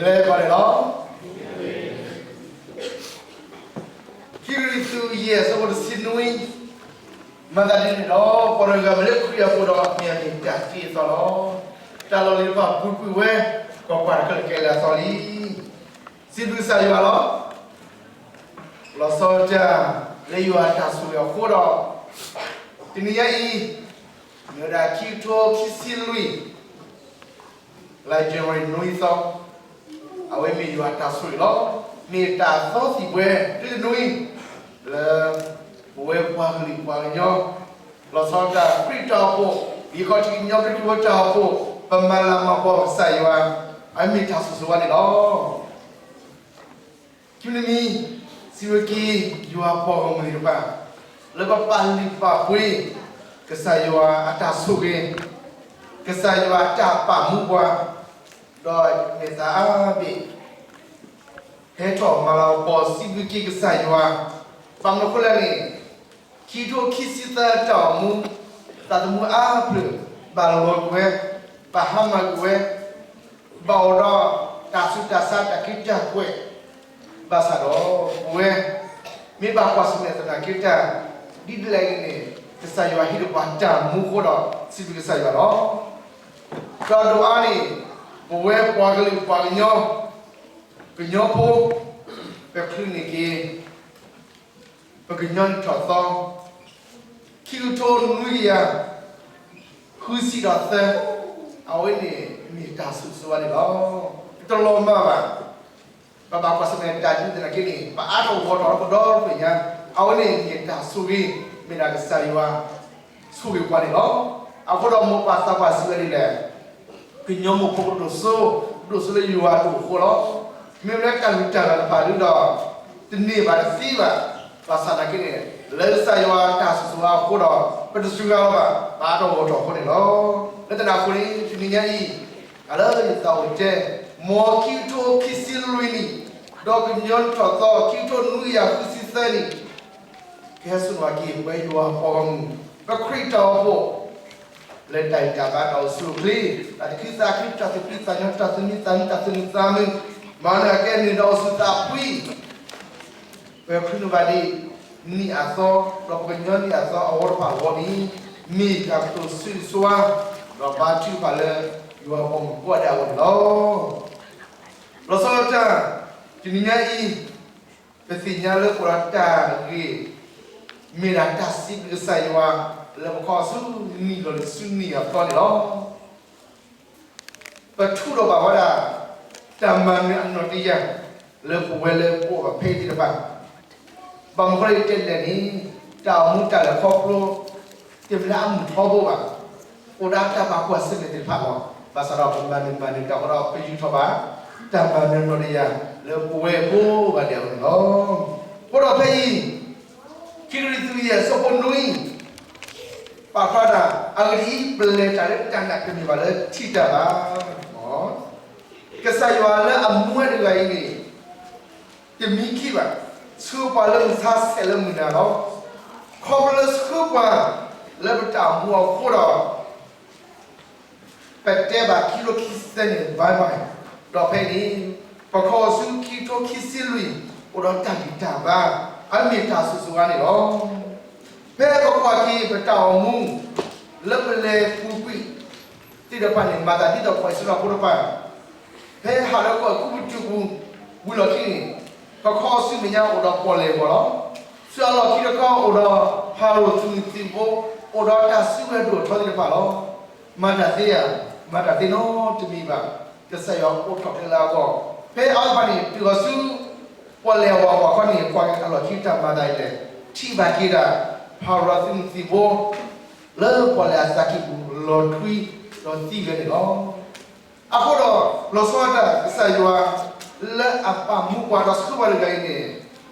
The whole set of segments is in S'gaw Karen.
လဲၤပှၤလဲၤလီၤ. ခံကရံၣ်သူး ယဲၢ် အဆၢဖိတဆံနွံ, မၤသးဒ်န့ၣ်ဒီး ပှၤတဂၤဂၤမ့ၢ်လၢခရံာ်အပူၤဒီး မ့ၢ်အမ့ၢ်တၢ်တ့အသီလီၤ. တၢ်လီၢ်လံၤတဖၣ်ပူၤကွံာ်ဝဲ, ကွၢ်ကွၢ်, တၢ်ခဲလၢာ်ကဲလၢအသီလံ. စံးဘျုးကစၢ်ယွၤလီၤ. လီၤဆီဒၣ်တၢ် လၢယွၤအတၢ်ဆိၣ်ဂ့ၤအဃိဒီး, တနံၤညါအံၤ မ့ၢ်ဝဲဒၣ်ခံကထိခံဆံလွံၢ် လါယနူၤအါရံၤနွံသီ, အဝဲမ့ၢ်ယွၤအတၢ်ဆိၣ်ဂ့ၤလီၤ. မ့ၢ်တၢ်အသီသံၣ်ဘှဲတနွံ လၢပဝဲပှၤကလုာ်ပှၤကညီ, လီၤဆီဒၣ်တၢ်ခရံာ်တၢ်အိၣ်ဖှိၣ်, ယံၤခီၣ်ထံးကညီခရံာ်ဖိတၢ်အိၣ်ဖှိၣ်, ပမၤလၤမၤကပီၤကစၢ်ယွၤ, အမ့ၢ်တၢ်ဆိၣ်ဂ့ၤဝဲန့ၣ်လီၤ. ခံမံၤတမံၤ, စံးဘျုးက့ၤ ယွၤပှၤဂီၢ်မုၢ်သ့ၣ်တဖၣ် လၢပပာ်လုၢ်ပာ်ပှ့ၤ ကစၢ်ယွၤအတၢ်ဆိၣ်ဂ့ၤ, ကစၢ်ယွၤအတၢ်ပာ်မူပှၤ, ဒီးမ့ၢ်သးအါဘ့ၣ် ဟဲထီၣ်မၤလၤကပီၤစံးဘျုးက့ၤကစၢ်ယွၤ, ဘၣ်မနုၤအဃိလဲၣ်န့ၣ်, ခံကထိခံဆံသၢတၢ်အိၣ်မူ, သးသမူအါဖျၢၣ် ဘၣ်လီၤကွံာ်ဝဲ, ဘၣ်ဟါမၢ်ကွံာ်ဝဲ, ဘၣ်အိၣ်ဒီးတၢ်ဆူးတၢ်ဆါတၢ်က့တၢ်ကွဲး, ဘၣ်ဆၣ်ဒီးပဝဲ မ့ၢ်ဘၣ်ကွၢ်ဆၢၣ်မဲာ်သနာ်က့တၢ် ဒ်လဲၣ်ဂ့ၤန့ၣ်, ကစၢ်ယွၤဟ့ၣ်ဒံးပှၤတၢ်မူအဃိဒီး စံးဘျုးကစၢ်ယွၤလီၤ. ဒီးဒိၣ်အါန့ၣ်, ပဝဲပှၤကလုာ်ပှၤကညီ, ကညီဖိ, ပချုးန့ၢ်က့ၤ ပကညီနံၣ်ထီၣ်သီ ခံကထိနွံကယၤ ဃုဆံဒီးသၢ, အဝဲန့ၣ်မ့ၢ်တၢ်ဆိၣ်ဂ့ၤဝဲန့ၣ်လီၤ. တလီၤမၢ်ဘၣ်. ပဘၣ်ကွၢ်ဆၢၣ်မဲာ်တၢ်ဒ်သနာ်က့န့ၣ် ပအါထီၣ်ဂီၢ်ထီၣ်ဒီးပဒီတဖျၢၣ်ညါ, အဝဲန့ၣ်မ့ၢ်တၢ်ဆိၣ်ဂ့ၤ, မ့ၢ်ဒၣ်ကစၢ်ယွၤဆိၣ်ဂ့ၤပှၤန့ၣ်လီၤ. အဃိဒီးမိၢ်ပၢ်သးပှၢ်စံးဝဲဒ်လဲၣ်, ကညီမိၢ်ဖိကဒိၣ်စိ, ဒိၣ်စိလၢယွၤအဒိၣ်အဃိလီၤ. မ့ၢ်ဝဲလၢတၢ်ဂုၤတၢ်ဂၤတဖၣ်ဒုဒီး တန့ၢ်ဘၣ်တသ့ဘၣ်. ဘၣ်ဆၣ်သနာ်က့န့ၣ်, လၢကစၢ်ယွၤတၢ်ဆိၣ်ဂ့ၤအဃိဒီး ပတစှၤဂၤလၢၤဘၣ်, ပအါထီၣ်ဂီၢ်ထီၣ်အဃိန့ၣ်လီၤ. လၢတၢ်န့ၣ်အဃိန့ၣ် တနံၤညါအံၤ, အလၢယသးအိၣ်တဲ, မ်ခံကထိခံဆံလွံၢ်နံၣ်, ဒီးကညီနံၣ်ထီၣ်သီ ခံကထိနွံကယၤဃုဆံသၢနံၣ် ကဟဲဆူၣ်န့ၢ်က့ၤပဝဲယွၤအပှၤဂီၢ်မုၢ်, ပခရံာ်တၢ်အိၣ်ဖှိၣ်, လၢတၢ်ဂံၢ်တၢ်ဘါတၢ်အိၣ်ဆူၣ်အိၣ်ချ့, တၢ်သူၣ်ခုသးခု, တၢ်သူၣ်ဖှံသးညီ, တၢ်သူၣ်မံသးမုာ်, တၢ်သူၣ်မံသးမုာ်, မၤနၢၤကဲန့ၣ်ဒီးအိၣ်ဆူၣ်သးဖှံ ပချုးန့ၢ်ဘၣ်ဒ်နံၣ်အသီ, ဒီးပကညီနံၣ်အသီအဝဲတဖၣ်အဂီၢ်န့ၣ်, မ့ၢ်တၢ်ကတိၤဆူၣ်ဆိဝါ, ဒီးဘါထုကဖၣ်လၢယွၤအပှၤဂီၢ်မုၢ်ကိးဂၤဒဲးအဂီၢ်န့ၣ်လီၤ. လီၤဆီဒၣ်တၢ်, တနံၤညါအံၤ, ပသ့ၣ်ညါလၢပအိၣ်ဒီးတၢ်ဂ့ၢ်, မ့ၢ်ဒၣ်တၢ်စံးဘျုးကစၢ်ယွၤ, လၢပခီဆူနံၣ်လီၤလံၤဆူနံၣ်အသီန့ၣ်လီၤ. ပထူးထီၣ်ဘၣ်ဝဲဒၣ် တၢ်မၤနၢၤအနီၢ်တယၢ် လၢပဝဲလၢပအိၣ်ဘၣ်ဖဲအံၤသ့ၣ်တဖၣ်, ဘၣ်မနုၤဃိလၢယတဲဒ်လဲၣ်န့ၣ်, တၢ်အိၣ်မူတၢ်လဲၤခီဖျိ တမ့ၢ်လၢအမုာ်ထီဘိဘၣ်. အိၣ်ဒၣ်တၢ်ဘၣ်ကွၢ်ဆၢၣ်မဲာ်သ့ၣ်တဖၣ်လီၤ. ဘၣ်ဆၣ်ဒီးပမၤနၢၤမၤနၢၤတၢ်ဃိဒီး ပယူးထီၣ်ဘၣ် တၢ်မၤနၢၤနီၢ်တယၢ် လၢပဝဲကိးဂၤဒဲးအဂီၢ်န့ၣ်လီၤ. အဃိဒီးဖဲအံၤ ခံကရံၣ်သူး ယဲၢ် အဆၢဖိနွံ ပာ်ဖျါဒၣ်, အဂ့ၢ်ဒ်အံၤ, ပလဲၤတၢ်လၢတၢ်နာ်တမ့ၢ်ဘၣ်လၢထံၣ်တၢ်ဘၣ်. ကစၢ်ယွၤလၢအမူဝဲတဂၤအံၤန့ၣ် တမံခံဘၣ်, ဆှၢပှၤလၢမုၢ်ဆါဆဲးလၢမုၢ်နၤလီၤ. ခီဖျိလၢဆှၢပှၤလၢပတၢ်အိၣ်မူအဃိဒီး ပတဲဘၣ်ခံကထိခံဆံသၢန့ၣ် ဘၣ်ဘၣ်, ဒီးဖဲန့ၣ် ပခီဆူခံကထိခံဆံလွံၢ် အိၣ်ဒီးတၢ်ဂံၢ်တၢ်ဘါ, အမ့ၢ်တၢ်ဆိၣ်ဂ့ၤဝဲန့ၣ်လီၤ. ဖဲပကွၢ်က့ၤပတၢ်အိၣ်မူ လၢပလဲၤပူၤကွံာ်သ့ၣ်တဖၣ်န့ၣ် မၤသးဒ်သိးပှၤအံၣ်စရ့လးဖိတဖၣ် ဖဲဟးလၢကီၢ်အဲၤကူပတူးပူၤ ဝံၤလီၢ်ခံန့ၣ်, ပခီဆူမဲာ်ညါအိၣ်ဒီးပီၣ်လဲၣ်အဂီၢ်လီၤ. ဆူအလီၢ်ခံတခီအိၣ်ဒီး ဖၤရိၤသုးမုၢ်သံၣ်ဘိ, အိၣ်ဒီးတၢ်စုကဝဲၤဒိၣ်ထီသ့ၣ်တဖၣ်လီၤ. မၤတၢ်သ့ဧါ, မၤတၢ်သ့နီတမံၤဘၣ်, ကစၢ်ယွၤအိးထီၣ်ကျဲလၢအဂီၢ်, ဖဲအဝဲသ့ၣ်တဖၣ်န့ၣ် တုၤဃီၤဆူ ပီၣ်လဲၣ်အဂီၢ်အခီန့ၣ် ပှၤအလီၢ်ခံတၢ်မၤသးဒ်လဲၣ်, ထံၣ်ဘၣ်က့ၤဒၣ် ဖၤရိၤသုးမုၢ်သံၣ်ဘိ လၢပီၣ်လဲၣ်အသးကံၢ်ပူၤ လီၤထွံဒီးသံဝဲန့ၣ်လီၤ. အဃိဒီး လီၤဆီဒၣ်တၢ်ကစၢ်ယွၤ လၢအပာ်မူပှၤဒီးဆှၢပှၤတဂၤအံၤန့ၣ်,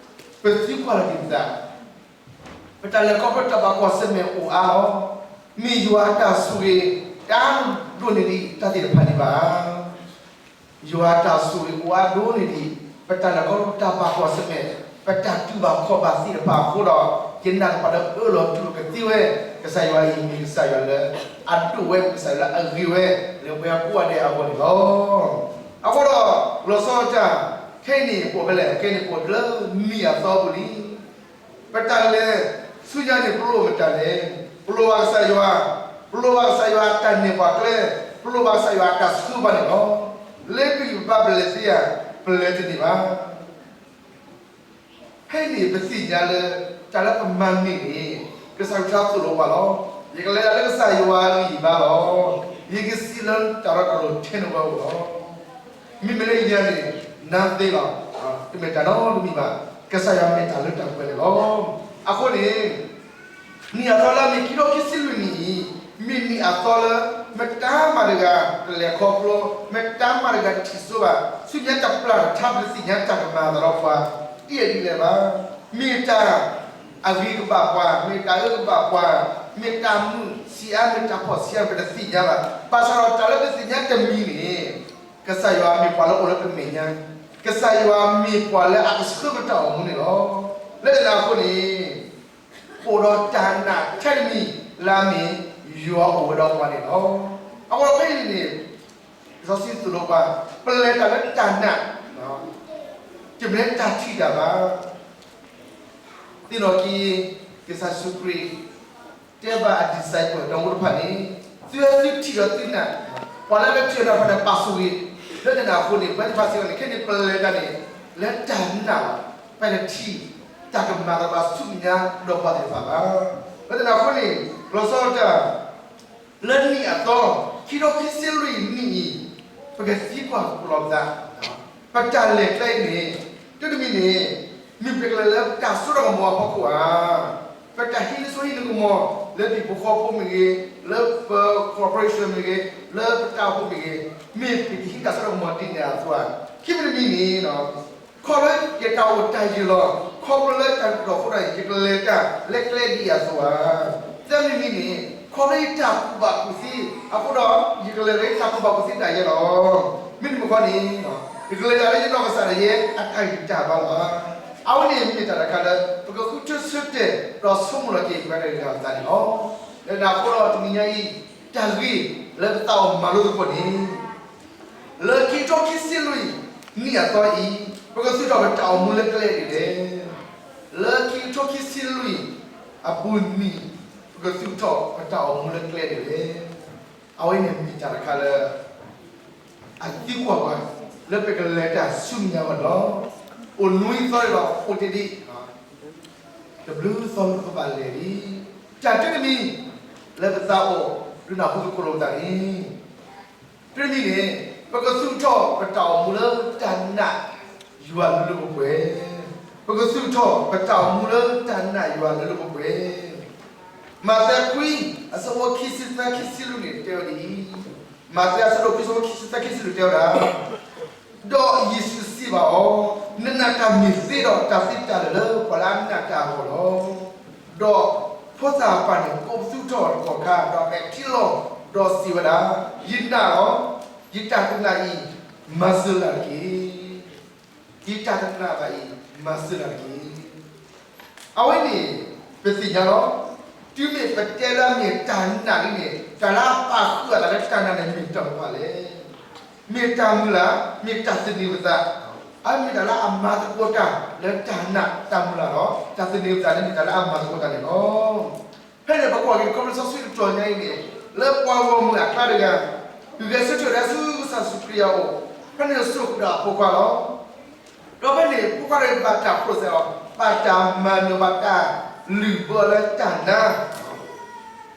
ပသံကွၢ်လီၤက့ၤပသး, ပတၢ်လဲၤခီဖျိတၢ်ဘၣ်ကွၢ်ဆၢၣ်မဲာ်အိၣ်အါလီၤ. မ့ၢ်ယွၤအတၢ်ဆိၣ်ဂ့ၤ တၢ်ဒိၣ်န့ၢ်ဒံးတၢ်သ့ၣ်တဖၣ်ဒံးဘၣ်. ယွၤအတၢ်ဆိၣ်ဂ့ၤအိၣ်အါဒိၣ်န့ၢ်ဒံး ပတၢ်လဲၤခီဖျိတၢ်ဘၣ်ကွၢ်ဆၢၣ်မဲာ်, ပတၢ်တူၢ်ဘၣ်ခီၣ်ဘၣ်သ့ၣ်တဖၣ်အဃိဒီး ယနာ်သပှၢ်လၢအၢၣ်လီၤတူၢ်လိာ်ကသ့ဝဲ, ကစၢ်ယွၤအံၤမ့ၢ်ကစၢ်ယွၤလၢအဒိၣ်ဝဲ, ကစၢ်ယွၤလၢအဂ့ၤဝဲ လၢပှၤကိးဂၤဒဲးအဂီၢ်န့ၣ်လီၤ. အဃိဒီး လီၤဆီဒၣ်တၢ် ခဲအံၤန့ၣ် ပအိၣ်ဖဲလဲၣ်, ခဲအံၤန့ၣ် ပအိၣ်လၢနံၣ်အသီပူၤလံ. ပတၢ်လဲၤဆူညါန့ၣ် ပလိၣ်မတၤလဲၣ်. ပလိၣ်ဘၣ်ကစၢ်ယွၤ, ပလိၣ်ဘၣ်ကစၢ်ယွၤအတၢ်နဲၣ်ပှၤကျဲ, ပလိၣ်ဘၣ်ကစၢ်ယွၤအတၢ်ဆှၢပှၤန့ၣ်လီၤ. လၢပဂံၢ်ပဘါပလဲၤသ့ဧါ, ပလဲၤတန့ၢ်ဘၣ်. ဖဲအံၤန့ၣ် ပသ့ၣ်ညါလၢ တၢ်လၢပမၤန့ၢ်န့ၣ် ကစၢ်ယွၤသိၣ်လိပှၤလီၤ. ယကလဲၤတၢ်လၢကစၢ်ယွၤအဂံၢ်အဘါလီၤ. ယကစံးလၢတၢ်ရ့တၢ်လိၣ်ထဲန့ၣ်ဝဲအိၣ်လီၤ. မ့မ့ၢ်လၢယၤန့ၣ် nothing လီၤ. တမ့ၢ်တၢ်နီတမံၤဘၣ်. ကစၢ်ယွၤမ့ၢ်တၢ်လၢတၢ်ပှဲၤန့ၣ်လီၤ. အဃိန့ၣ် နံၣ်အသီလၢအမ့ၢ်ခံကထိခံဆံလွံၢ်နံၣ်အံၤ မ့ၢ်နံၣ်အသီလၢ မတၤမၤတဂၤတလဲၤခီဖျိ, မတၤမၤတဂၤတထံၣ်စိဘၣ်, ဆူညါတပျၢ်တထါပတသ့ၣ်ညါတၢ်ကမၤအသးဒီးပှၤ ဒ်လဲၣ်ဒ်လဲၣ်ဘၣ်. မ့ၢ်တၢ်အဂ့ၤကဘၣ်ပှၤ, မ့ၢ်တၢ်အၢကဘၣ်ပှၤ, မ့ၢ်တၢ်မုာ်ဆံးအါ, မ့ၢ်တၢ်ဖှီၣ်ဆံးအါ ပတသ့ၣ်ညါဘၣ်. ဘၣ်ဆၣ်ဒီးတၢ်လၢပသ့ၣ်ညါတမံၤန့ၣ် ကစၢ်ယွၤမ့ၢ်ပှၤလၢအိၣ်လၢပမဲာ်ညါ, ကစၢ်ယွၤမ့ၢ်ပှၤလၢအကဆှၢပတၢ်အိၣ်မူန့ၣ်လီၤ. လၢတၢ်န့ၣ်အဃိန့ၣ် အိၣ်ဒီးတၢ်နာ်ထဲတမံၤလၢအမ့ၢ်ယွၤအိၣ်ဝဲဒီးပှၤန့ၣ်လီၤ. အဃိဒီးဖဲအံၤန့ၣ် လံာ်စီဆှံသိၣ်လိပှၤ ပလဲၤတၢ်လၢတၢ်နာ်, တမ့ၢ်လၢတၢ်ထံၣ်တၢ်ဘၣ်. သ့ၣ်နီၣ်က့ၤ ကစၢ်ယ့ၣ်ၡူးခရံာ် တဲဘၣ်အ disciple ဒီးမိၢ်တဖၣ်န့ၣ် သုဝဲသုထံၣ်ဒီးသုနာ်, ပှၤလၢအတထံၣ်ဒီးတၢ်ဖးန့ၣ် ပာ်ဆိၣ်ဂ့ၤ, လၢတၢ်န့ၣ်အဃိန့ၣ် ပဝဲသ့ၣ်တဖၣ်စ့ၢ်ကီးန့ၣ် ခဲအံၤန့ၣ် ပလဲၤတၢ်န့ၣ် လၢတၢ်နာ်လီၤ. ပတထံၣ်တၢ်ကမၤကဘၣ်ဆူမဲာ်ညါဒီးပှၤသ့ၣ်တဖၣ်ဘၣ်. လၢတၢ်န့ၣ်အဃိန့ၣ် လီၤဆီဒၣ်တၢ် လၢနံၣ်အသီ ခံကထိခံဆံလွံၢ်နံၣ်အံၤ ပကသံကွၢ်ကလီၤပသး, ပတၢ်လဲၤကျဲအံၤန့ၣ် တၢ်တမံၤန့ၣ် မ့ၢ်ပကလဲၤလၢတၢ်စိတၢ်ကမီၤအဖီခိၣ်ဧါ, ပတၢ်ဟံးန့ၢ်စိဟံးန့ၢ်ကမီၤ လၢပဟံၣ်ဖိဃီဖိမ့ၢ်ဂ့ၤ, လၢပ corporation မ့ၢ်ဂ့ၤ, လၢပတၢ်အိၣ်ဖှိၣ်မ့ၢ်ဂ့ၤ, မ့ၢ်ပကဟံးတၢ်စိတၢ်ကမီၤဒ်န့ၣ်အသိးဧါ. ခံမံၤတမံၤန့ၣ် ခီဖျိယတၢ်အိၣ်တၢ်ယၢၤလီၤ, ခီဖျိလၢတၢ်ဒိၣ်ထီၣ်အဃိဒီး ယကလဲၤတၢ်လၢကျဲဒ်အံၤအသိးဧါ. သၢမံၤတမံၤန့ၣ် ခီဖျိယတၢ်ကူၣ်ဘၣ်ကူၣ်သ့အဃိဒီး ယကလဲၤလၢယတၢ်ကူၣ်ဘၣ်ကူၣ်သ့ဒၣ်ယဲလီၤ. မ့တမ့ၢ်ဃီန့ၣ် ယကလဲၤတၢ်လၢယနီၢ်ကစၢ်ဒၣ်ယဲအတၢ်ဂံၢ်တၢ်ဘါလီၤ. အဝဲန့ၣ်မ့ၢ်တၢ်တခါလၢ ပကဃုထၢဆၢတဲာ်ဒီးဆိကမိၣ်လီၤက့ၤပှၤတဂၤအသးန့ၣ်လီၤ. လၢတၢ်အဃိဒီးတနံၤညါအံၤ တၢ်ဂ့ၢ်လၢပသးအိၣ်မၤလိသကိးန့ၣ် လၢခံကထိခံဆံလွံၢ်နံၣ်အသီအံၤ ပကသူၣ်ထီၣ်ပတၢ်အိၣ်မူလၢကျဲဒ်လဲၣ်. လၢခံကထိခံဆံလွံၢ်အပူၤနံၣ် ပကသူၣ်ထီၣ်ပတၢ်အိၣ်မူလၢကျဲဒ်လဲၣ်. အဝဲန့ၣ်မ့ၢ်တၢ်တခါလၢ အသံကွၢ်ပှၤ လၢပကလဲၤတၢ်ဆူမဲာ်ညါဝဲန့ၣ်လီၤ. အိၣ်နွံသီလီၤ အိၣ်တ့ၢ်ဒံး တဘျုးသီလၢပကဘၣ်လဲၤဒံး တၢ်တမံၤ လၢပသးအိၣ်ဒုးနၢ်ဟူသကိးလိာ်ပသးန့ၣ် တမံၤန့ၣ် ပကသူၣ်ထီၣ်ပတၢ်အိၣ်မူလၢတၢ်နာ်ယွၤလၢလၢပှဲၤပှဲၤ, ပကသူၣ်ထီၣ်ပတၢ်အိၣ်မူလၢတၢ်နာ်ယွၤလၢလၢပှဲၤပှဲၤ. မးသဲခွံ အဆၢဖိခံဆံသၢ ခံဆံလွံၢ်န့ၣ် တဲဝဲဒ်အံၤ, မးသဲအဆၢဒိၣ်ခွံ အဆၢဖိခံဆံသၢ ခံဆံလွံၢ်တဲဝဲဒၣ် ဒီးယ့ၣ်ၡူးစံးဘၣ်အီၤ, နနာ်တၢ်မ့ၢ်သ့ဒီးတၢ်သ့တၢ်လၢာ်လၢပှၤလၢအနာ်တၢ်အဂီၢ်လီၤ. ဒီးဖိသၣ်တဖၣ်န့ၣ် ကိးပသူထီၣ်တကီၢ်ခါ ဒီးမဲာ်ထံလီၤ, ဒီးစံးဝဲဒၣ်, ယနာ်လီၤ, ယတၢ်တနာ်အံၤ မၤစၢၤလၢ်တက့ၢ်. ယတၢ်တနာ်ဘၣ်အံၤ မၤစၢၤလၢ်တက့ၢ်. အဝဲန့ၣ် ပသ့ၣ်ညါလီၤ. တုၤမ့ၢ်ပတဲလၢအမ့ၢ်တၢ်နာ်လံန့ၣ် တၢ်လၢအပာ်ဃုာ်အသးလၢတၢ်နာ်န့ၣ် မ့ၢ်တၢ်မနုၤလဲၣ်. မ့ၢ်တၢ်မုၢ်လၢ်, မ့ၢ်တၢ်သန့ၤပသး, အမ့ၢ်တၢ်လၢအမၤသကိးတၢ်လၢတၢ်နာ် တၢ်မုၢ်လၢ်လီၤ. တၢ်သန့ၤပသးန့ၣ်မ့ၢ်တၢ်လၢအမၤသကိးတၢ်န့ၣ်လီၤ. ဖဲန့ၣ် ပကွၢ်က့ၤခီဖျိလံာ်စီဆှံတတီၤညါအံၤန့ၣ် လၢပှၤဂီၢ်မုၢ်အကျါတဂၤ ဂဲၤဆၢထၢၣ်ဒၣ်ဆူကစၢ်ယ့ၣ်ၡူးခရံာ်အအိၣ်, ဖဲန့ၣ်စိာ်ဃုာ်ဒီးအဖိခွါလီၤ. ဒီးဖဲန့ၣ် ဖိခွါတဂၤအံၤဘၣ်တၢ် process အီၤ, ဘၣ်တၢ်မၤနၢၤ ဘၣ်တၢ်လုၢ်ဘၢအီၤလၢတၢ်နာ်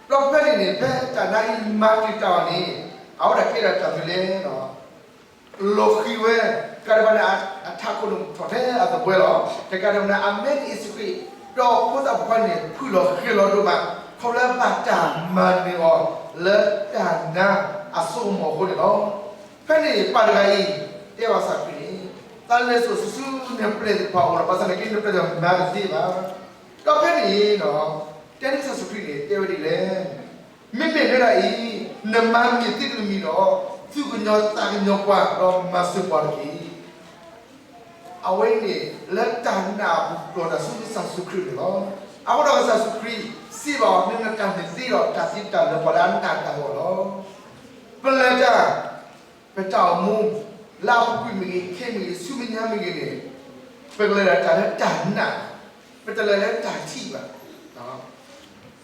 ဒီးဖဲန့ၣ်န့ၣ် ဖဲတၢ်နာ်အံၤမၤတံာ်တာ်အီၤန့ၣ် အဝဲဒၣ်ကဲဒၣ်တၢ်မနုၤလဲၣ်. လီၤဃံၤဝဲ တကးဒံးဘၣ်န့ၣ် အထးခိၣ်န့ၣ်ထီၣ်ထဲအသဘှဲလီၤ. တကးဒံးဘၣ်န့ၣ် အမဲာ်န့ၣ်အ့ၣ်စ့ၢ်ကီး, ဒီးဖိသၣ်ပိာ်ခွါန့ၣ် ဖုၣ်လီၤဃ့ၢ်လီၤဒိၣ်မး ခီဖျိလၢဘၣ်တၢ်မၤနၢၤအီၤလၢတၢ်နာ်အစိကမီၤအဃိန့ၣ်လီၤ. ဖဲန့ၣ်ပၢ်တဂၤအံၤ တဲဘၣ်ကစၢ်ခရံာ်န့ၣ်, တၢ်လဲၤစိာ်ဆူနပျဲၢ်သ့ၣ်တဖၣ်အအိၣ်ဒီး ဘၣ်ဆၣ်သနာ်က့ နပျဲၢ်သ့ၣ်တဖၣ်မၤတသ့ဘၣ်. ဒီးဖဲန့ၣ် တဲန့ၢ်ကစၢ်ယ့ၣ်ၡူးခရံာ်န့ၣ် တဲဝဲဒ်လဲၣ်. မ့မ့ၢ်နဲဒၣ်အံၤ နမၤမ့ၢ်သ့တမံၤဒီး သူၣ်ကညီၤသးကညီၤပှၤ ဒီးမၤစၢၤပှၤတက့ၢ်. အဝဲအံၤန့ၣ် လၢတၢ်နာ်အပူၤကျီၤတၢ်ဆူကစၢ်ယ့ၣ်ၡူးခရံာ်န့ၣ်လီၤ. အဃိဒီးကစၢ်ယ့ၣ်ၡူးခရံာ်စံးဘၣ်အီၤ, နနာ်တၢ်မ့ၢ်သ့ဒီးတၢ်သ့တၢ်လၢာ်လၢပှၤလၢအနာ်တၢ်အဂီၢ်လီၤ. ပလဲၤတၢ် ပတၢ်အိၣ်မူ လၢအပူၤကွံာ်မ့ၢ်ဂ့ၤ, ခဲမ့ၢ်ဂ့ၤ, ဆူမဲာ်ညါမ့ၢ်ဂ့ၤန့ၣ်, ပကလဲၤဒၣ်တၢ်လၢတၢ်နာ်, ပတလဲၤလၢတၢ်ထံၣ်ဘၣ်.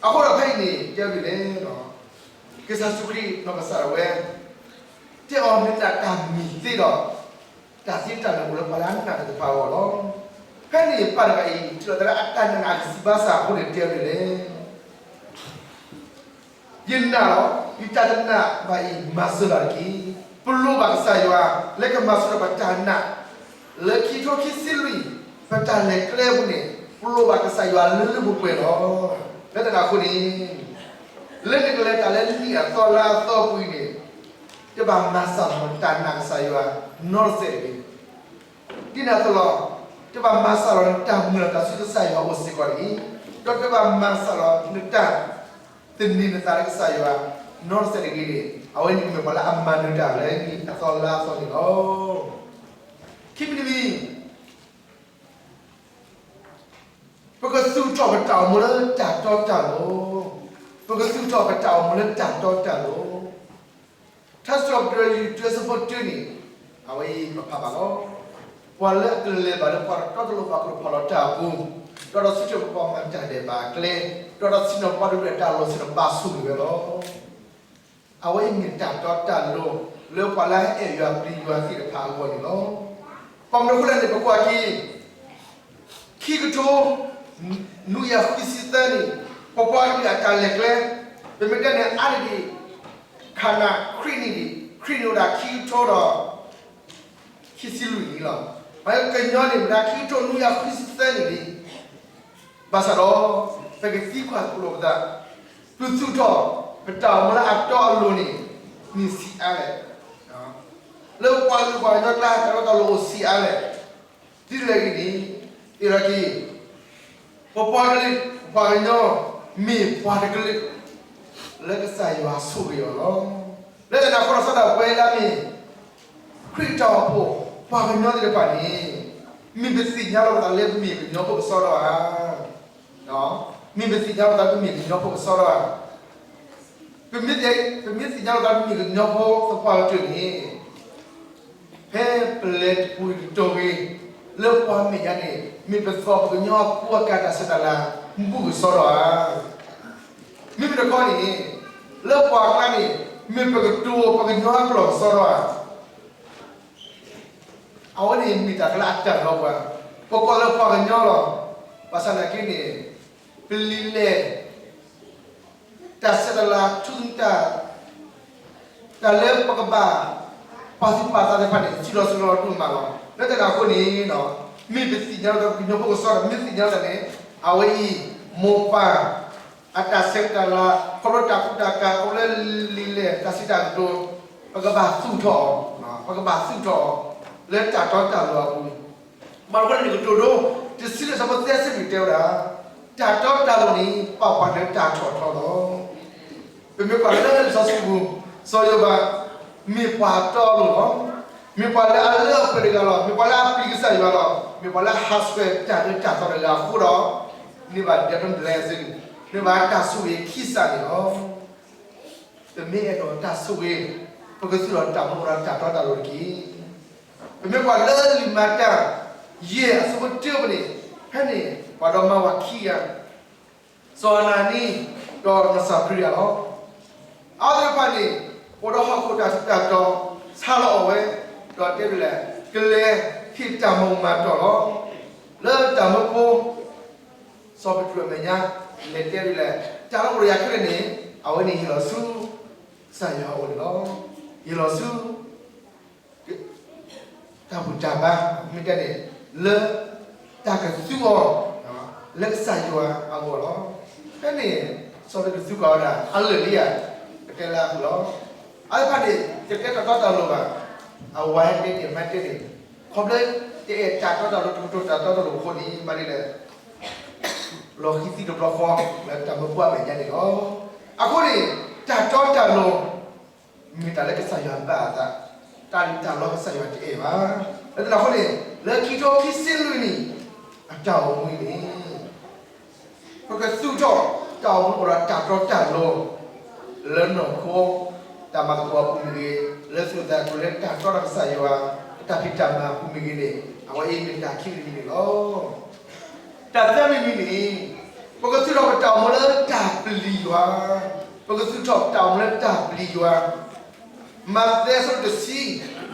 အဃိဒီးဖဲအံၤန့ၣ် တဲဝဲဒ်လဲၣ်, ကစၢ်ယ့ၣ်ၡူးခရံာ်နီၢ်ကစၢ်ဒၣ်ဝဲ တဲအီၤ နနာ်တၢ်မ့ၢ်သ့ဒီး, တၢ်သ့တၢ်လၢာ်အိၣ်လၢပှၤလၢအနာ်တဖၣ်အဂီၢ်လီၤ. ဖဲန့ၣ်ပၢ်တဂၤအံၤ ထံၣ်လိာ်သးလၢအတၢ်နာ်အကစံးဘၣ်ဆၣ်အဃိန့ၣ် တဲဝဲဒ်လဲၣ် ယနာ်လီၤ, ယတၢ်တနာ်ဘၣ်အံၤ မၤစၢၤလၢ်တက့ၢ်. ပလိၣ်ဘၣ်ကစၢ်ယွၤ လၢကမၤစၢၤဒီးပတၢ်နာ်, လၢခံကထိခံဆံလွံၢ် ပတၢ်လဲၤကျဲအပူၤန့ၣ် ပလိၣ်ဘၣ်ကစၢ်ယွၤလၢလၢပှဲၤပှဲၤလီၤ. လၢတၢ်န့ၣ်အဃိန့ၣ်, လၢနကလဲၤတၢ်လၢနံၣ်အသီလါအသီပူၤအံၤန့ၣ်, တဘၣ်မၤစၢ်လီၤနတၢ်နာ်ကစၢ်ယွၤ နီတစဲးတဂ့ၤ. ဒ်န့ၣ်အသိးလီၤ, တဘၣ်မၤစၢ်လီၤနတၢ်မုာ်လီၤသးဆူကစၢ်ယွၤအအိၣ်စ့ၢ်ကီးတဂ့ၤ, ဒီးတဘၣ်မၤစၢ်လီၤနတၢ် သန့ၤနသးလၢကစၢ်ယွၤ နီတစဲးတဂ့ၤန့ၣ်, အဝဲန့ၣ်မ့ၢ်ပှၤလၢအမၤနၢၤတၢ်လၢနံၣ်အသီလါအသီန့ၣ်လီၤ. ခံမံၤတမံၤ, ပကသူၣ်ထီၣ်ပတၢ်အိၣ်မူလၢတၢ်တီတၢ်လိၤ, ပကသူၣ်ထီၣ်ပတၢ်အိၣ်မူလၢတၢ်တီတၢ်လိၤ. ထါစံးထီၣ်ပတြၢၤ ယူၢ်တၢ အဆၢဖိတၢန့ၣ်, အဝဲအံၤပဖးဘၣ်လီၤ. ပှၤလၢအကလဲၤဘၣ်လၢပှၤတတီတလိၤဘၣ်ကရူၢ်ဖးလီၤတၢ်အပူၤ, ဒီးဒီးစံးထီၣ်ပှၤမၤတၢ်ဒဲးဘးအကျဲ, ဒီးဒီးစံးထီၣ်ပှၤဒိၣ်ကတၢၢ်တၢ်လီၢ်ဆ့ၣ်နီၤဘၣ်ဆိၣ်ဂ့ၤဝဲလီၤ. အဝဲအံၤမ့ၢ်တၢ်တီတၢ်လိၤ လၢပှၤလၢအအဲၣ်ယွၤပျံၤယွၤသ့ၣ်တဖၣ်အဂီၢ်န့ၣ်လီၤ. ဘၣ်မနုၤအဃိလဲၣ်န့ၣ် ပကွၢ်က့ၤ ခံကထိ နွံကယၤဃုဆံသၢနံၣ်, ပပှၤကလုာ်အတၢ်လဲၤကျဲ, ပမ့ၢ်တဲန့ၣ် အါန့ၢ်ဒံး ခါနၤ ခရံာ်နံၣ်ဒံး, ခရံာ်နံၣ်အိၣ်ဒၣ်ခံကထိဒီး ခံဆံလွံၢ်နံၣ်လီၤ. မ့ၢ်ကညီန့ၣ် မ့ၢ်ဒၣ်ခံကထိနွံကယၤဃုဆံသၢနံၣ်လံ. ဘၣ်ဆၣ်ဒီး ပကသံကွၢ်သကိးလိာ်ပသး, ပသူၣ်ထီၣ်ပတၢ်အိၣ်မူလၢအတီအလိၤန့ၣ် မ့ၢ်ဆံးအါလဲၣ်. လၢပှၤကလုာ်ပှၤကညီကျါ တၢ်တီတၢ်လိၤအိၣ်ဆံးအါလဲၣ်. ဒ်လဲၣ်ဂ့ၤန့ၣ်, အ့ၣ်လီၤက့ၤ ပပှၤကလုာ် ပပှၤကညီ မ့ၢ်ပှၤတကလုာ် လၢကစၢ်ယွၤဆိၣ်ဂ့ၤအီၤလီၤ. လၢတၢ်န့ၣ်အဃိဒီး စီၤဒၤဝဲလၢအမ့ၢ် ခရံာ်တၢ်အိၣ်ဖှိၣ် ပှၤကညီသ့ၣ်တဖၣ်န့ၣ် မ့ၢ်ပသ့ၣ်ညါလိာ်ပသးလၢပမ့ၢ်ကညီဖိကစီဒီဧါ. မ့ၢ်ပသ့ၣ်ညါလိာ်သးလၢပမ့ၢ်ကညီဖိကစီဒီဧါ. ပမ့ၢ်သ့ၣ်ညါလိာ်သးလၢပမ့ၢ်ကညီဖိသပှၢ်ကတၢၢ်န့ၣ် ဖဲပလဲၤတပူၤတတီၤဂ့ၤ လၢပှၤမဲာ်ညါန့ၣ် မ့ၢ်ပသိးပကညီအကူအကၤတၢ်ဆဲးတၢ်လၤ ဘူၣ်ကစီဒီဧါ. မ့မ့ၢ်တခီန့ၣ် လၢပှၤကျါန့ၣ် မ့ၢ်ပကတိၤပကညီအကျိာ်ကစီဒီဧါ. အဝဲန့ၣ်မ့ၢ်တၢ်ကလၢအတၢ်ဒီးပှၤ, ပကိးလၢပှၤကညီလီၤ. ဘၣ်ဆၣ်သနာ်က့န့ၣ် ပလံာ်လဲၢ် တၢ်ဆဲးတၢ်လၤ ထူသနူတၢ် တၢ်လၢပကဘၣ် ပာ်သူၣ်ပာ်သးသ့ၣ်တဖၣ်န့ၣ် စံးလီၤစံးလီၤဒိၣ်မးလီၤ. လၢတၢ်န့ၣ်အဃိန့ၣ် မ့ၢ်ပသ့ၣ်ညါလီၤသး ပကညီဖိကစီဒီ မ့ၢ်သ့ၣ်ညါလီၤသးန့ၣ် အဝဲအံၤ မိၢ်ပၢ် အတၢ်ဆဲးတၢ်လၤ ခီဖျိတၢ်ကူတၢ်ကၤ ခီဖျိလံာ်လဲၢ် တၢ်စံးတၢ်ကတိၤ ပကဘၣ်သူၣ်ထီၣ်အီၤ, ပကဘၣ်သူၣ်ထီၣ်အီၤ လၢတၢ်တီတၢ်လိၤအပူၤ ဘၣ်မနုၤအဃိလဲၣ်န့ၣ် ကတိၤဒိ တဆံလွံၢ်အဆၢဖိသၢဆံလွံၢ်တဲဝဲဒၣ်, တၢ်တီတၢ်လိၤန့ၣ် ပာ်ပှၤလၢတၢ်ထီၣ်ထီလီၤ. ပမ့ၢ်ကွၢ်လၢလံာ်စီဆှံပူၤ စီၤယိၤဘး မ့ၢ်ပှၤတီအလိၤလီၤ. မ့ၢ်ပှၤလၢအလၢအပှဲၤတဂၤလီၤ. မ့ၢ်ပှၤလၢအပျံၤကစၢ်ယွၤလီၤ. မ့ၢ်ပှၤလၢအဟးဆှဲးတၢ်အၢတၢ်သီတဂၤအဃိဒီး န့ၢ်ဘၣ် double blessing န့ၢ်ဘၣ်တၢ်ဆိၣ်ဂ့ၤခံစးန့ၣ်လီၤ. ပမ့ၢ်အဲၣ်ဒိးတၢ်ဆိၣ်ဂ့ၤ ပကသူၣ်ထီၣ်တၢ်မူဒီးတၢ်တီတၢ်လိၤတက့ၢ်. ပမ့ၢ်ကွၢ်လၢလံာ်မၤတၢ် ယဲၢ်အဆၢဖိတၢပူၤန့ၣ် ဖဲန့ၣ် ပှၤဒီမါဝၤခံဂၤ စီၤအနၤနံ ဒီးနီၢ်စၤဖရံယၤလီၤ. အဝဲသ့ၣ်တဖၣ်န့ၣ် အိၣ်ဒီးဟီၣ်ခိၣ်တၢ်ထူးတၢ်တီၤ ဆါလီၤအီၣ်ဝဲ ဒီးတဲဒ်လဲၣ် ကလဲၤဟ့ၣ်တၢ်မၤဘူၣ်မၤတီၢ်လီၤ. လၢတၢ်မၢဖိ စီၤပ့းတရူးအမဲာ်ညါ လဲၤတဲဒ်လဲၣ် တၢ်လၢအိၣ်ဒီးယၤခဲလၢာ်န့ၣ် အဝဲန့ၣ်ဟ့ၣ်လီၤဆူ ကစၢ်ယွၤအအိၣ်န့ၣ်လီၤ. ဟ့ၣ်လီၤဆူ တၢ်ဘူၣ်တၢ်ဘါ မ့ၢ်တဲန့ၣ် လၢတၢ်ကသူအီၤ လၢကစၢ်ယွၤအဂီၢ်လီၤ. ဖဲန့ၣ် စီၤပ့းတရူးသံကွၢ်ဝဲဒၣ် အလၢာ်လံဧါ, ကတဲလၢအဃိလီၤ. အဝဲသ့ၣ်တဖၣ်န့ၣ် တတဲတၢ်တီတၢ်လိၤဘၣ်. အဝၤဟဲတဲန့ၣ် မါတဲန့ၣ် ခီဖျိတအဲၣ်တၢ်တီတၢ်လိၤ တကတိၤတၢ်တီတၢ်လိၤအဃိန့ၣ် မၤဒ်လဲၣ် လီၤဃံၤသံတဘျီဃီ လၢတၢ်မၢဖိအမဲာ်ညါန့ၣ်လီၤ. အဃိန့ၣ် တၢ်တီတၢ်လိၤ မ့ၢ်တၢ်လၢကစၢ်ယွၤဘၣ်အသး, တၢ်လံၣ်တၢ်လီကစၢ်ယွၤတအဲၣ်ဘၣ်. လၢတၢ်န့ၣ်အဃိန့ၣ် လၢခံကထိခံဆံလွံၢ်နံၣ် အတၢ်အိၣ်မူန့ၣ် ပကသူၣ်ထီၣ်တၢ်အိၣ်မူအိၣ်ဒီးတၢ်တီတၢ်လိၤ လၢနီၢ်ခိ တၢ်မၤသကိးအပူၤမ့ၢ်ဂ့ၤ, လၢသူၣ်သးကိၢ်လၢတၢ်တီဒီးကစၢ်ယွၤ တၢ်ဖံးတၢ်မၤအပူၤမ့ၢ်ဂ့ၤန့ၣ် အဝဲအံၤမ့ၢ်တၢ်ခံမံၤတမံၤန့ၣ်လီၤ. တၢ်သၢမံၤတမံၤန့ၣ် ပကသူၣ်ထီၣ်ပတၢ်အိၣ်မူလၢတၢ်ပျံၤယွၤ, ပကသူၣ်ထီၣ်ပတၢ်အိၣ်မူလၢတၢ်ပျံၤယွၤ, မးသဲအဆၢဒိၣ်တဆံ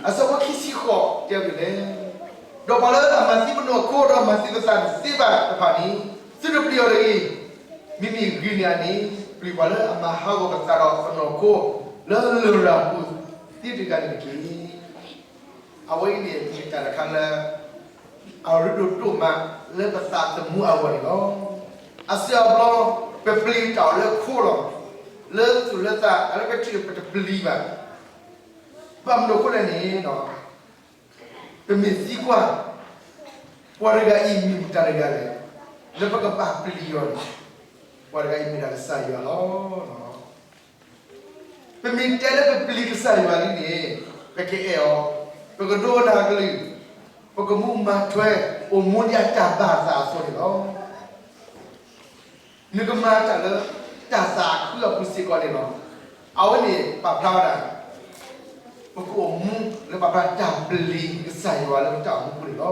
အဆၢဖိခံဆံဃိးတဲဝဲဒ်လဲၣ်, ဒီးပှၤလၢအမၤသံပနီၢ်ခိဒီးမၤသံပသးတသ့ဘၣ်တဖၣ်န့ၣ် သုတပျံၤအီၤတဂ့ၤ, မ့မ့ၢ်ဂ့ၤန့ၢ်အန့ၣ် ပျံၤပှၤလၢအမၤဟးဂီၤပသးဒီးပနီၢ်ခိ လၢလရာ်ပူၤသ့တဂၤန့ၣ်တက့ၢ်. အဝဲအံၤန့ၣ်မ့ၢ်တၢ်တခါလၢ အရ့ဒိၣ်ဒိၣ်မးလၢပသးသမူအဂီၢ်န့ၣ်လီၤ. အစံးအဘျီ ပပျံၤတၢ်အီၤလၢခိလီၤ. လၢသူၣ်လၢသး အလၢပထံၣ်ပတပျံၤဘၣ်. ဘၣ်မနုၤအဃိလဲၣ်န့ၣ် ပမ့ၢ်သံကွၢ် ပှၤတဂၤအံၤမ့ၢ်မတၤတဂၤလဲၣ်, လၢပကဘၣ်ပျံၤအီၤန့ၣ် ပှၤတဂၤအံၤမ့ၢ်ဒၣ်ကစၢ်ယွၤလီၤ. ပမ့ၢ်တဲလၢပပျံၤကစၢ်ယွၤလံန့ၣ် ပကအဲၣ်အီၤ, ပကဒိကနၣ်အကလုၢ်, ပကမူမၤထွဲ အိၣ်မူဒ်အတၢ်ဘၣ်အသးအသိးန့ၣ်လီၤ. နကမၤတၢ်လၢ တၢ်သးခုအပူၤစ့ၢ်ကီးန့ၣ်လီၤ. အဝဲန့ၣ်ပာ်ဖျါဝဲဒၣ် ပကအိၣ်မူလၢပာ်ဖျါတၢ်ပျံၤကစၢ်ယွၤလၢပတၢ်အိၣ်မူပူၤန့ၣ်လီၤ.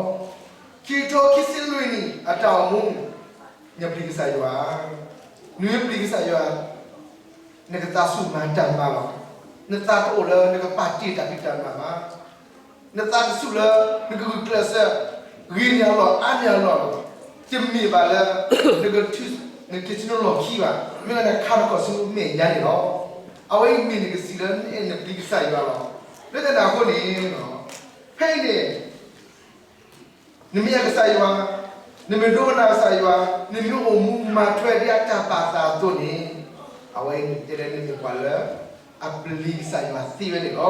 ခံကထိခံဆံလွံၢ်နံၣ်အတၢ်အိၣ်မူ နပျံၤကစၢ်ယွၤ, နမ့ၢ်ပျံၤကစၢ်ယွၤ နကသးဆူၣ်မၤတၢ်မၤလီၤ. နသးတအိၣ်လၢနကပာ်တ့ၢ်တၢ်ဖံးတၢ်မၤဘၣ်. နသးတဆူၣ်လၢ နကဂုာ်ကျဲးစၢး ဂ့ၤန့ၢ်အလီၢ်အါန့ၢ်အလီၢ်လီၤ. တမ့ၢ်ဘၣ်လၢ နကထုး နက့ၤဆူနလီၢ်ခံဘၣ်, မ့ၢ်လၢနခါနကီၢ်ဆူမဲာ်ညါန့ၣ်လီၤ. အဝဲအံၤမ့ၢ်နကစံးလၢနအဲၣ်နပျံၤကစၢ်ယွၤလီၤ. လၢတၢ်န့ၣ်အဃိန့ၣ် ဖဲအံၤန့ၣ် နမ့ၢ်အဲၣ်ကစၢ်ယွၤ, နမ့ၢ်ဒိကနၣ်ကစၢ်ယွၤ, နမ့ၢ်အိၣ်မူမၤထွဲဒ်အတၢ်ဘၣ်သးအသိးန့ၣ်, အဝဲအံၤန့ၣ်တဲလၢနမ့ၢ်ပှၤလၢ အပျံၤကစၢ်ယွၤသ့ဝဲန့ၣ်လီၤ.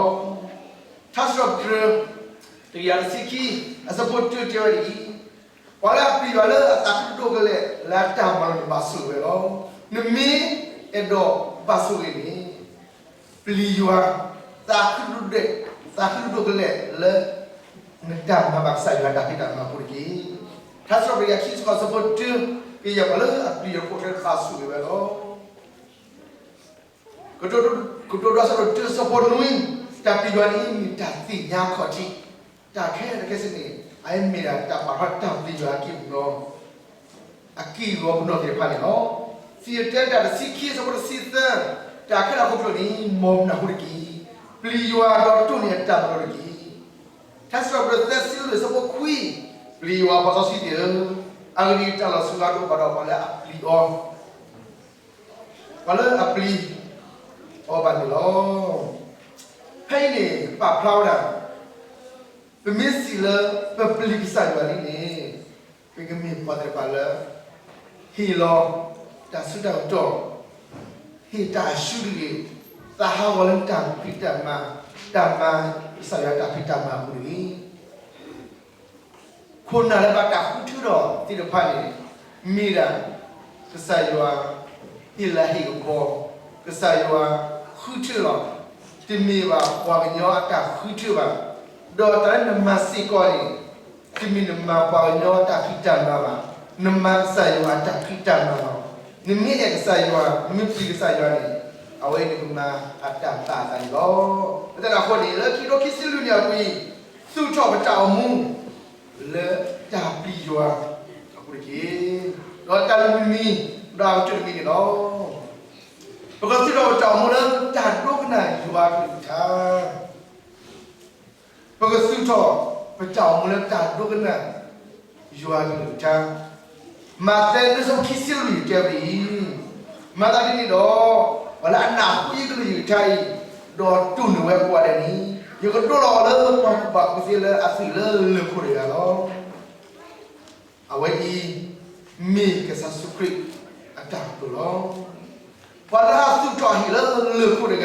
ထါစံးထီၣ်ပတြၢၤ တကယၤတဆံခံ အဆၢဖိတၢတဲဝဲဒ်အံၤ, ပှၤလၢအပျံၤယွၤလၢအသးခုဒိၣ်ကလဲာ် လၢအတၢ်မၤလိာ်န့ၣ်ဘၣ်ဆိၣ်ဂ့ၤဝဲလီၤ. နမ့ၢ်အဲၣ်ဒိးဘၣ်ဆိၣ်ဂ့ၤန့ၣ် ပျံၤယွၤ သးခုဒိၣ်ဒဲး, သးခုဒိၣ်ကလဲာ်လၢ နတၢ်မၤဘၣ်ကစၢ်ယွၤတၢ်ဖံးတၢ်မၤအပူၤတက့ၢ်. ထါစံးထီၣ်ပတြၢၤတကယၤခံဆံဃိးအဆၢဖိတၢ ကယဲၢ်ပှၤလၢအပျံၤယွၤဖိခဲလၢာ်ဘၣ်ဆိၣ်ဂ့ၤဝဲလီၤ. ကတိၤဒိအဆၢဒိၣ်တၢအဆၢဖိနွံ, တၢ်ပျံၤယွၤန့ၣ်မ့ၢ်တၢ်သ့ၣ်ညါခီၣ်ထံး, တၢ်ခဲလၢာ်ခဲဆ့န့ၣ် အမ့ၢ်ဒၣ်တၢ်ပာ်ထီၣ်တၢ်ပျံၤယွၤအက့ၢ်ပနီၣ် အက့ၢ်အဂီၤပနီၣ်သ့ၣ်တဖၣ်န့ၣ်လီၤ. စံၣ်တဲတၢ်တဆံခံအဆၢဖိတဆံသၢ, တၢ်ခဲလၢာ်အခိၣ်ဖျိန့ၣ် မ်နၢ်ဟူတက့ၢ်. ပျံၤယွၤဒီးတိၢ်န့ၢ်အတၢ်မၤလိာ်တက့ၢ်. ထါစံးထီၣ်ပတြၢၤသၢဆံလွံၢ်အဆၢဖိခွံ, ပျံၤယွၤပှၤစီဆှံသ့ၣ်ဧၢ, အဂ့ၢ်ဒ်အံၤတၢ်လီၤစှၤဒိၣ်ဘၣ်ဒီးပှၤလၢအပျံၤအီၤ ပှၤလၢအပျံၤအီၤဘၣ်န့ၣ်လီၤ. ဖဲအံၤန့ၣ် ပာ်ဖျါဝဲဒၣ် ပမ့ၢ်စံးလၢပပျံၤကစၢ်ယွၤလံန့ၣ် ပကမ့ၢ်ပှၤသ့ၣ်တဖၣ်လၢ ဟ့ၣ်လီၤတၢ်ဆူးတၢ်ကတီၢ်, ဟ့ၣ်တၢ်အၡူတဂ့ၤ, သးဟးဂီၤလၢတၢ်ဖံးတၢ်မၤ, တၢ်မၤကစၢ်ယွၤတၢ်ဖံးတၢ်မၤအပူၤတဂ့ၤ. ခိၣ်နၢ်လၢဘၣ်တၢ်ဃုထၢထီၣ်သ့ၣ်တဖၣ်န့ၣ် မ့ၢ်ဒၣ် ကစၢ်ယွၤ ဟ့ၣ်လၤဟ့ၣ်ကပီၤ, ကစၢ်ယွၤဃုထၢလီၤ. တမ့ၢ်ဘၣ်ပှၤကညီအတၢ်ဃုထၢဘၣ်. ဒီးတၢ်လၢနမၤစ့ၢ်ကီးန့ၣ် တမ့ၢ်နမၤပှၤကညီအတၢ်ဖံးတၢ်မၤဘၣ်, နမၤကစၢ်ယွၤအတၢ်ဖံးတၢ်မၤလီၤ. နမ့ၢ်အဲၣ်ကစၢ်ယွၤ, နမ့ၢ်ပျံၤကစၢ်ယွၤန့ၣ် အဝဲန့ၣ်ကမၤအတၢ်ဘၣ်အသးန့ၣ်လီၤ. လၢတၢ်န့ၣ်အဃိန့ၣ် လၢခံကထိခံဆံလွံၢ်နံၣ်အပူၤအံၤ သူၣ်ထီၣ်ပတၢ်အိၣ်မူ လၢတၢ်ပျံၤယွၤအပူၤတက့ၢ်. ဒီးတၢ်လွံၢ်မံၤ, ဒီးအကတၢၢ်တမံၤန့ၣ်လီၤ. ပကသူၣ်ထီၣ်ပတၢ်အိၣ်မူလၢတၢ်ဒိကနၣ်ယွၤအကလုၢ်ကထါ ပကသူၣ်ထီၣ်ပတၢ်အိၣ်မူလၢတၢ်ဒိကနၣ်ယွၤအကလုၢ်ကထါ. မးသဲနွံဆၢဖိခံဆံလွံၢ်တဲဝဲဒ်အံၤ, မၤသးဒ်န့ၣ်ဒီး ပှၤလၢအနၢ်ဟူယကလုၢ်ယကထါအံၤ, ဒီးတူၢ်လိာ်ဝဲကိးဂၤဒဲးန့ၣ်, ယကဒိလီၤအီၤလၢပှၤကူၣ်ဘၣ်ကူၣ်သ့လၢအသွံၣ်လၢလၢၢ်ခိၣ်တဂၤလီၤ. အဝဲအံၤ မ့ၢ်ကစၢ်ယ့ၣ်ၡူးခရံာ်အတၢ်ကတိၤလီၤ. ပှၤလၢအသူၣ်ထီၣ်ဟံၣ်လၢလၢၢ်ခိၣ်တဂၤ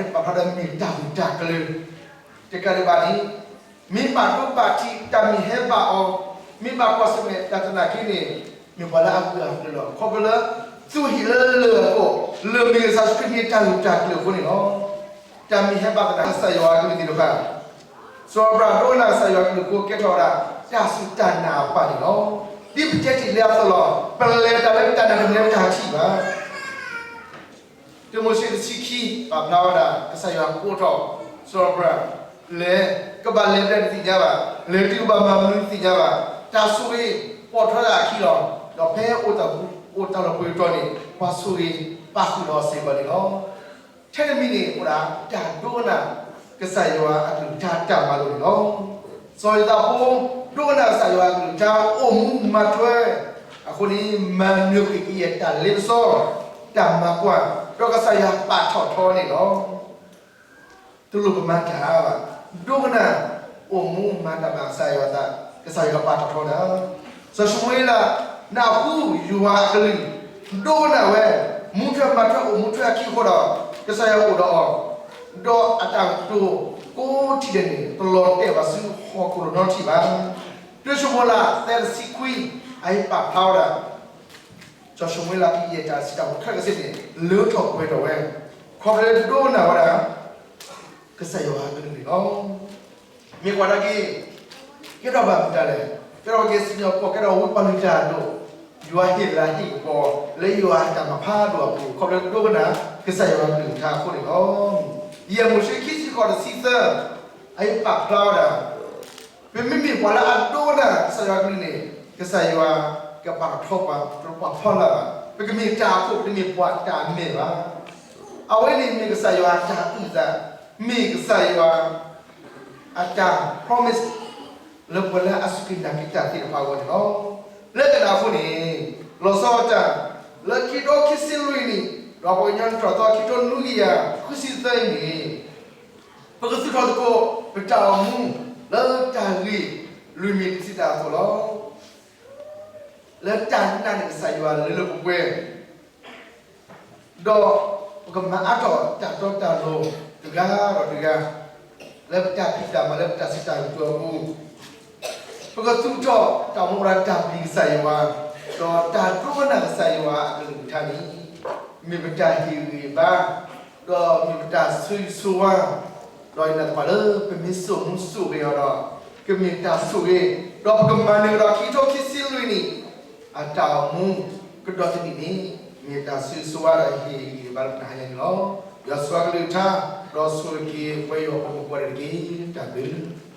အပာ်ဖျါဒီးမ့ၢ်တၢ်ဂ့ၢ်တၢ်ကျၢၤ, တကးဒံးဘၣ်န့ၣ် မ့ၢ်ဘၣ်ဒိဘၣ်ထံးတၢ်မ့ၢ်ဟဲဘၣ်အီၤ, မ့ၢ်ဘၣ်ကွၢ်ဆၢၣ်မဲာ်တၢ်သနာ်က့န့ၣ် မ့ၢ်ပှၤလၢအဂၢၢ်အကျၢၤလီၤ. ခီဖျိလၢ သူၣ်ဟံၣ်လၢလၢၢ်အဃိ, လၢၢ်မ့ၢ်ကစၢ်ယ့ၣ်ၡူးခရံာ်မ့ၢ်တၢ်ဂ့ၢ်တၢ်ကျၢၤအဃိန့ၣ်လီၤ. တၢ်မ့ၢ်ဟဲဘၣ်သနာ်က့ ကစၢ်ယွၤအကလုၢ်သ့ၣ်တဖၣ် စီၤအၤဘြၤဟၣ်ဒိကနၣ်ကစၢ်ယွၤအကလုၢ်အဃိ ကဲထီၣ်ဝဲဒၣ်တၢ်စူၢ်တၢ်နာ်အပၢ်န့ၣ်လီၤ. ဒ်ပတဲတ့ၢ်လံအသိးလီၤ. ပလဲၤတၢ်လၢတၢ်နာ်တမံၤလၢတၢ်ထံၣ်ဘၣ်. တၢမိၤၡ့တဆံခံ ပာ်ဖျါဝဲဒၣ် ကစၢ်ယွၤကိးထီၣ် စီၤအၤဘြၤဟၣ် လဲၤကဘၣ်လဲၤဘျဲၣ်တသ့ၣ်ညါဘၣ်, လဲၤတုၤကဘၣ်မၤမနုၤတသ့ၣ်ညါဘၣ်, တၢ်ဆိၣ်ဂ့ၤပိာ်ထွဲအခံလီၤ. ဒီးဖဲအိၣ်တၢ်ပူၤအိၣ်တၢ်လီၤပှဲၤကတီၢ်န့ၣ် ပှၤဆိၣ်ဂ့ၤပာ်ဃုာ်ဒီးစ့ၢ်ကီးန့ၣ်လီၤ. ထဲတမံၤန့ၣ်အိၣ်ဒၣ် တၢ်ဒိကနၣ်ကစၢ်ယွၤအကလုၢ်ကထါတၢ်မၤလိာ်န့ၣ်လီၤ. စီၤယိၤသးဖိ ဒိကနၣ်ကစၢ်ယွၤအကလုၢ်ကထါအိၣ်မူမၤထွဲအဃိန့ၣ် မၤနၢၤကွံာ်ကယဲၢ်တၢ်လ့ပစီ, တၢ်မၤကွၢ်, ဒီးကစၢ်ယွၤပာ်ထီၣ်ထီန့ၣ်လီၤ. တလိၣ်ပမၤတၢ်ဘၣ်, ဒိကနၣ်အိၣ်မူမၤတၢ်ဘၣ်ကစၢ်ယွၤအသး, ကစၢ်ယွၤပာ်ထီၣ်ထီနၤ. စီၤၡမူၤအ့လး နၢ်ဟူယွၤအကလုၢ်, ဒိကနၣ်ဝဲ, မူထွဲမၤထွဲအိၣ်မူထွဲအခံအဃိဒီး ကစၢ်ယွၤအိၣ်ဒီးအီၤ, ဒီးအတၢ်ကတိၤကိးထံၣ်ဒဲးန့ၣ် တလီၤတဲာ်ဘၣ်ဆူဟီၣ်ခိၣ်လီၤနီထံၣ်ဘၣ်. တၢ ၡမူၤအ့လး သၢ တဆံခွံ, အဟ့ၣ်ပာ်ဖျါဝဲဒၣ် စီၤၡမူၤအ့လး ကယဲၢ်တၢ်စံးတၢ်ကတိၤခဲလၢာ်ခဲဆ့န့ၣ် လၢထီၣ်ပှဲၤထီၣ်ဝဲ, ခီဖျိလၢဒိကနၣ်ဝဲဒၣ် ကစၢ်ယွၤအကလုၢ်န့ၣ်လီၤ. မ့ၢ်ကွၢ်ဒၣ်က့ၤ, ကဲထီၣ်ဘၣ်မတၤလဲၣ်, ကဲထီၣ်က့ၤစံၣ်ညီၣ်ကွီၢ် ကဲထီၣ်ဝဲပှၤလုၢ်တၢ်အဒိၣ်, ယွၤဟ့ၣ်လၤဟ့ၣ်ကပီၤ လၢယွၤအတၢ်မၤဖးဒိၣ်အပူၤ ခီဖျိဒိကနၣ် ကစၢ်ယွၤအကလုၢ်ကထါအဃိန့ၣ်လီၤ. ယဲၢ်မိၤၡ့ ခံဆံဃိး တဆံသၢ, အဟ့ၣ်ပာ်ဖျါဝဲဒၣ် ပမ့မ့ၢ်ပှၤလၢအဒိကနၣ်ကစၢ်ယွၤအကလုၢ်န့ၣ် ကစၢ်ယွၤကပာ်ထီၣ်ထီပှၤ, တပာ်ဖီလာ်ဘၣ်, ပကမ့ၢ်တၢ်အခိၣ် ပတမ့ၢ်ပှၤတၢ်အမဲၢ်ဘၣ်. အဝဲန့ၣ်မ့ၢ်ကစၢ်ယွၤအတၢ်အုၣ်သး, မ့ၢ်ကစၢ်ယွၤ အတၢ် promise လၢပှၤလၢအစူၢ်က့ၤနာ်က့ၤတၢ်သ့ၣ်တဖၣ်အဂီၢ်န့ၣ်လီၤ. လၢတၢ်န့ၣ်အဃိန့ၣ်, လီၤဆီဒၣ်တၢ်, လၢခံကထိခံဆံလွံၢ်နံၣ်, ဒီးပှၤကညီနံၣ်ထီၣ်သီ ခံကထိနွံကယၤဃုဆံသၢနံၣ်န့ၣ်, ပကသူၣ်ထီၣ်သကိး ပတၢ်အိၣ်မူ လၢတၢ်ဂ့ၢ်လွံၢ်မံၤတဆံတၢ်အသိးလီၤ. လၢတၢ်နာ်န့ၢ်ကစၢ်ယွၤလၢလၢပှဲၤပှဲၤ ဒီးပကမၤအါထီၣ်တၢ်တီတၢ်လိၤတဂၤဒီးတဂၤ, လၢပတၢ်ဖံးတၢ်မၤ လၢပတၢ်စံးတၢ်ကတိၤအပူၤ, ပကသူၣ်ထီၣ်တၢ်အိၣ်မူဝဲဒၣ်တၢ်ပျံၤကစၢ်ယွၤ, ဒီးတၢ်ဒိကနၣ်ကစၢ်ယွၤအကလုၢ်ကထါန့ၣ် မ့ၢ်ပတၢ်ဟ့ၣ်ဂံၢ်ဘါ, ဒီးမ့ၢ်ပတၢ်ဆိၣ်ဂ့ၤဆိၣ်ဝါ, ဒီးယနာ်သပှၢ်လၢပမ့ၢ်စိာ်မူစိာ်ဂဲၤအီၤဒီး ကမ့ၢ်တၢ်ဆိၣ်ဂ့ၤ, ဒီးပကမၤနၢၤကဒီးခံကထိခံဆံလွံၢ်နံၣ် အတၢ်အိၣ်မူကဒီးတနံၣ်န့ၣ် မ့ၢ်တၢ်ဆိၣ်ဂ့ၤဆိၣ်ဝါဒီးဟ့ၣ်ဂံၢ်ဘါလၢပတဟါညါန့ၣ်လီၤ. ယွၤဆိၣ်ဂ့ၤကလုၢ်ကထါ, ဒီးဆိၣ်ဂ့ၤက့ၤပှၤဟံၣ်ဖိဃီဖိကိးဂၤဒဲးတက့ၢ်. တၢ်ဘျုး